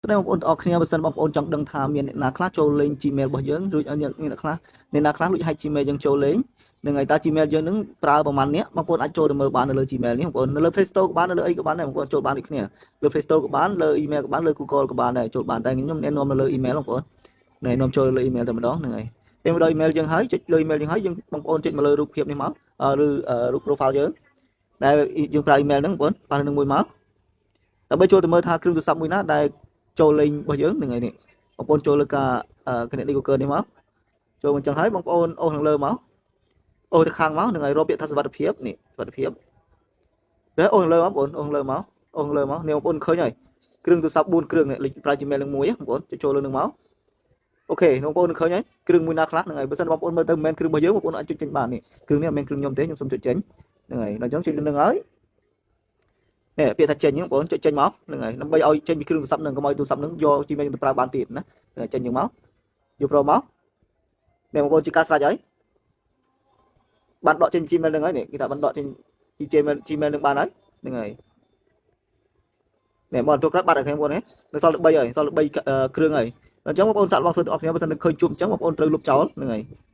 ស្ដីបងប្អូនទាំងអស់គ្នាបើសិនបងប្អូនចង់ដឹងថាមានអ្នកណាខ្លះចូលលេង Gmail របស់យើងរួចឲ្យអ្នកអ្នកខ្លះអ្នកណាខ្លះលួច hack Gmail យើងចូលលេងនឹងហើយតើ Gmail យើងនឹងប្រើប្រហែលអ្នកបងប្អូនអាចចូលទៅមើលបាននៅលើ Gmail នេះបងប្អូននៅលើ Play Store ក៏បាននៅលើអីក៏បានដែរបងប្អូនចូលបានដូចគ្នាលើ Play Store ក៏បានលើ email ក៏បានលើ Google ក៏បានដែរចូលបានតែខ្ញុំណែនាំនៅលើ email បងប្អូនណែនាំចូលលើ email តែម្ដងហ្នឹងហើយពេលមកដល់ email យើងហើយចុចលើ email យើងហើយយើងបងប្អូនចុចមកលើរូបភាពនេះមកឬរូប profile យើងដែលយើងប្រើ email ហ្នឹងបងប្អូនប៉ះនឹងមួយមកដើម្បីចូលទៅមើលថាគ្រឿងទូរស័ព្ទមួយណាដែលចូលលេងរបស់យើងហ្នឹងហើយនេះបងប្អូនចូលលើការគណនី Google នេះមកចូលមកចឹងហើយបងប្អូនអូសខាងលើមកអូសទៅខាងមកហ្នឹងហើយរកពាក្យថាសុវត្ថិភាពនេះសុវត្ថិភាពហើយអូសខាងលើមកបងប្អូនអូសខាងលើមកអូសខាងលើមកនេះបងប្អូនឃើញហើយគ្រឿងទូរស័ព្ទ4គ្រឿងនេះលេខប្រើ Gmail នឹងមួយបងប្អូនចូលលើនឹងមក OK បងប្អូនឃើញហើយគ្រឿងមួយណាខ្លះហ្នឹងហើយបើសិនបងប្អូនមើលទៅមិនមែនគ្រឿងរបស់យើងបងប្អូនអាចចុចចេញបាននេះគ្រឿងនេះមិនមែនគ្រឿងខ្ញុំទេខ្ញុំសូមចុចចេញហ្នឹងហើយដល់អញ្ចឹងចុចលើនឹងហើយនេះពាក្យថាចេញហ្នឹងបងប្អូនចុចចេញមកហ្នឹងហើយដើម្បីឲ្យចេញពីគ្រឿងទូរស័ព្ទហ្នឹងកុំឲ្យទូរស័ព្ទហ្នឹងយក Gmail ទៅប្រើបានទៀតណាចេញចឹងមកយកប្រមកនេះបងប្អូនជាការស្រេចហើយបានដកចេញ Gmail ហ្នឹងហើយនេះគេថាបានដកចេញពី Gmail ហ្នឹងបានហើយហ្នឹងហើយនេះបងទូក្រោយបាត់ហើយខ្ញុំបងប្អូននេះនៅសល់3ហើយសល់3គ្រឿងហើយអញ្ចឹងបងប្អូនសាកល្បងធ្វើទាំងអស់គ្នាបើសិនឃើញជួបអញ្ចឹងបងប្អូនត្រូវលុបចោលហ្នឹងហើយ។